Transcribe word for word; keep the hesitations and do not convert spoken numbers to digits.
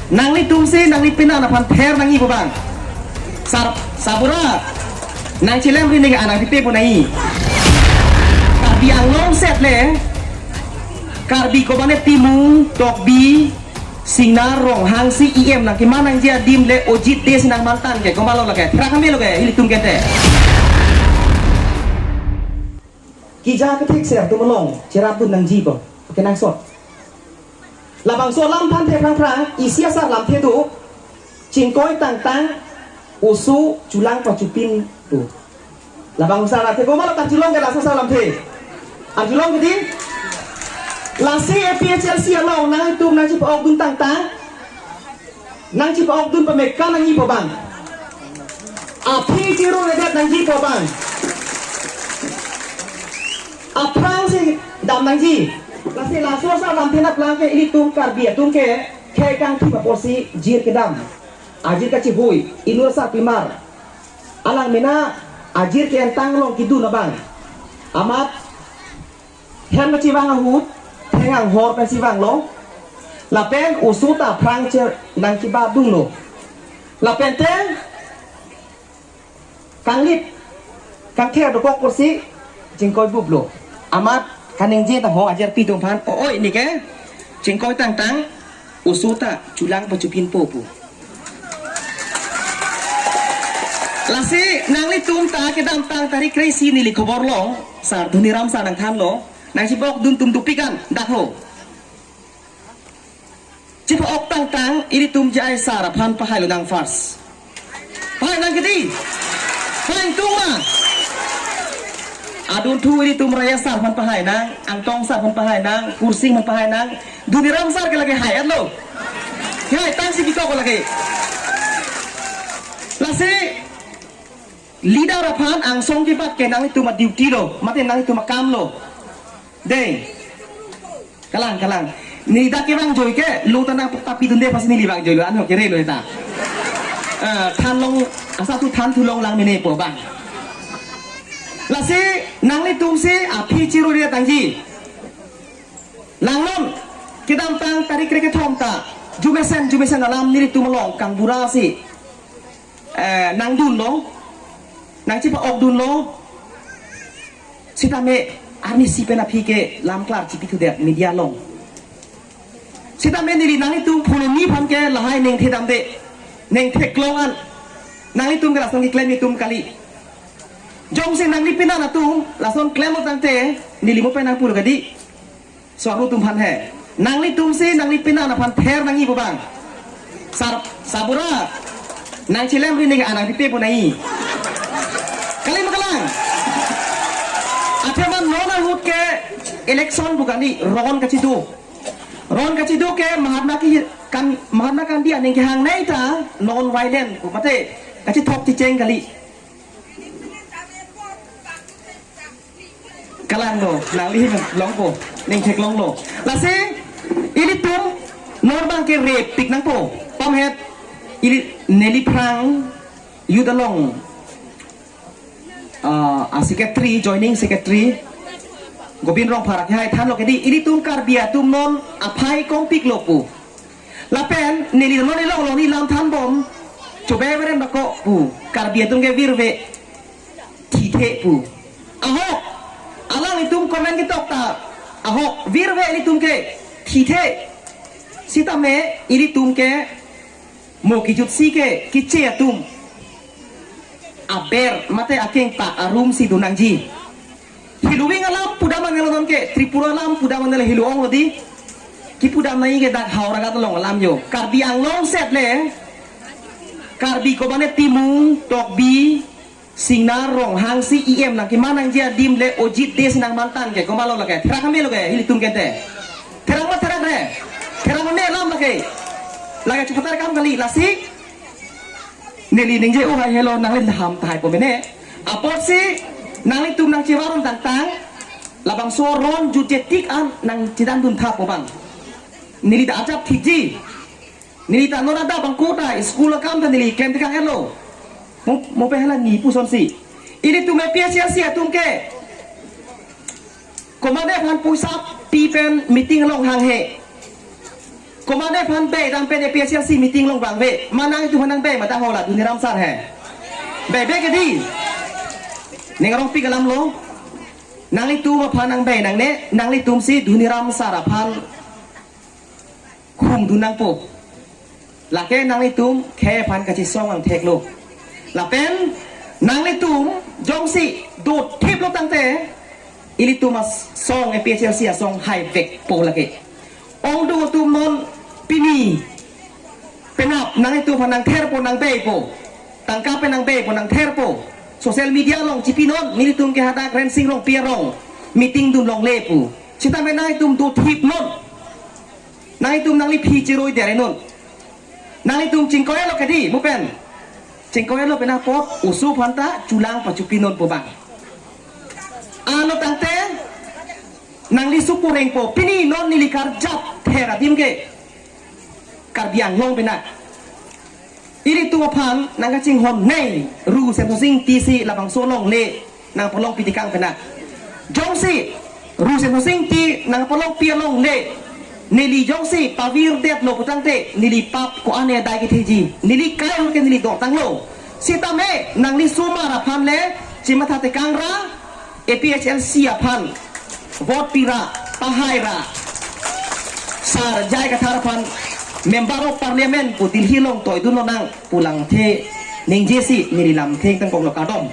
Nanglitum si nangli penan aphan ther nangji pu abang. Sar, sabura. Nangchelem ri neke anang pipe pu nangji. Karbi Anglong set le. Karbi komatne Timung, Tokbi, Singnar, Ronghang si E M nangkeman nangji adim le ojit de si nangman tang ke. Komatlo lake. Therak kami lo ke. Ilitum kente. Kija kethek ser atum along cherapdun nangji pu kenangsot. Labangso alam aphan the phrangphrang, isi asar lamthe do, chingkoi tangtang, oso, chulang pachupin do. Labangso alamthe komatlo, karjulong ke laso asar lamthe? Arjulong ke dei? Lasi A P H L C along nangtum nangchepa-okdun tangtang, nangchepa-okdun pame kanangji pu abang. Aphi chiru redet nangji pu abang. Aphrang si dam nangji. Lasi laso asar lamthe nangplang ke ilitum Karbi atum ke khei kangthip apotsi jir kedam. Ajir kachihui, inut asarpimar. Alang mena ajir ke-entang along kedun abang. Amat hem kachevang ahut, theng anghor pensi vanglo. Lapen oso ta aphrang che nangkebadunlo. Lapen te kanglit, kangther dokok kursi, chingkoi buplo. Amat kaningje ta ho ajarpi atum aphan, o-oi neke, chingkoi tangtang, oso ta chulang pachupinpo pu. Lasi nanglitum ta kedamtang tarik kre-isi neli khobor long, sar Dhoniram sar nangthanlo, nangchepa-okdun atum dopik an, dak ho. Chepa-ok tangtang, ilitum J I sar aphan pahailo nang first. Pahai nang ke dei. Pahai tung ma. Adunthu ilitum Raya sar aphan pahai nang, Angtong sar aphan pahai nang, Kursing aphan pahai nang, Dhoniram sar ke lake hai-etlo. Hai tangsi bikok lake. Lasi leader aphan angsong kebat ke nanglitum a-duty lo, mate nanglitum akam lo. Dei. Kalang, kalang. Neli dak kevang joi ke, lo ta nangpapidunde aphansi neli vang joilo, anho kere lo ta. Eh, than long, asa tu than thu long lang mene pu abang. Lasi, nanglitum si, aphi chiru redet nangji. Langnon, kedamtang tarik kre-kethom ta, jumesen, jumesen alam nelitum along, kangbura si. Eh, nangdunlo, nangchepa-okdunlo, sitame arnisi pen aphi ke lam klar chipithudet media along. Sitame neli nanglitum phone ni aphan ke lahai ningthe damde, ningtheklong an, nanglitum ke lason keklem atum kali. Jongsi nangli penan atum, lason klemlo tangte, neli mo pen nangpulo ke dei. Swaru atum aphan he. Nanglitum si nangli penan aphan ther nangji pu abang. Sar, sabura. Nangchelem ri neke anang pipe pu nangji. Kali ma kalang. Athema non ahut ke election pu kali, ron kachido. Ron kachido ke Mahatma ki kan, Mahatma Gandhi aning kehangnei ta non-violent pu mate kachithok chicheng kali. Kalang lo, nangli longpo, ningtheklonglo. Lasi, ilitum, non abang ke repik nangpo, pamhet, ili, neliphrang, youth along, ah, a-secretary, joining secretary, Gobin Rongpharak, hai thanlo ke dei, ilitum Karbi atum non, aphai kongpiklo pu. Lapen, neli non ilong long ni lam thanbom, chobe veren bako pu, Karbi atum ke virve, thithe pu. Ahok, alanglitum comment ketok ta, ahok, virve ilitum ke, thithe. Sitame, ilitum ke, mo kejutsi ke, keche atum. Aber, mate akeng ta, arum si dun nangji. Heloving alam pudam nanglo non ke, Tripura alam pudam nanglo helo ong lo dei. Kipudam nangji ke dak Howraghat along alam jo. Karbi Anglong set le. Karbi komatne Timung, Tokbi, Singnar, Ronghang si E M nangkeman nangji adim le ojit de si nangman tang ke. Komatlo lake. Therak kami lo ke, ilitum kente. Therak ma therak re. Therak ma alam lake. Lake chupatar kam kali, lasi. Neli ningje o hai helo nangli ham tahai po mene. Apotsi nanglitum nangchevaron tangtang. Labangso ron jutje tik an nangchedandun tha po abang. Neli ta ajap thikji. Neli ta non adap abang kota school akam ta neli klem tekang elo. Mo, mo pe hala ni pusonsi. Ilitum A P H L C atum ke. Komatne aphan poisa pi pen meeting along hanghe. Komane aphan bei dam pen A P H L C meeting along bang ve. Ma nanglitum aphan nang bei ma ta hola Dhoniram sar he. Bei be ke di. Ning arong pi kalam lo. Nanglitum aphan nang bei nangne, nanglitum si Dhoniram sar aphan khum dun nangpo. Lake nanglitum khei aphan kachesong angthek lo. Lapen nanglitum jongsi dothip lo tangte, ilitum asong A P H L C asong haivekpo lake. Ongdung atum non pini penap nanglitum aphan nang therpo, nang beipo. Tangka pen nang beipo, nang therpo. Social media along chipinon, nelitum ke hadak Rensing Rongpi arong meeting dun longle pu. Sitame nanglitum dothip non. Nanglitum nangli phi chiroi dere non. Nanglitum chingkoi lo ke di, mo pen. Chingkoi lo pen apot, oso aphan ta chulang pachupinon po bang. Ano tangte, nangli supu rengpo, pini non neli karjap ther adim ke. Karbi Anglong pen na. Ilitum aphan nang kachinghon nei, Ru Semsonsing Ingti si labangso longle, nang palong pitikang pen na. Jongsi, Ru Semsonsing Ingti nang palong pi alongle, neli jongsi pavirdet lo pu tangte, neli pap ko-an adai ketheji, neli kai ke neli dotang lo. Sitame, nangli osomar aphan le, chimatha tekang ra, A P H L C aphan, vote pi ra, pahai ra, sar J I Kathar aphan, Member of Parliament pu Delhi along toi dun lonang pu langthe ningje si neli lamthe tangkok lo, kardom.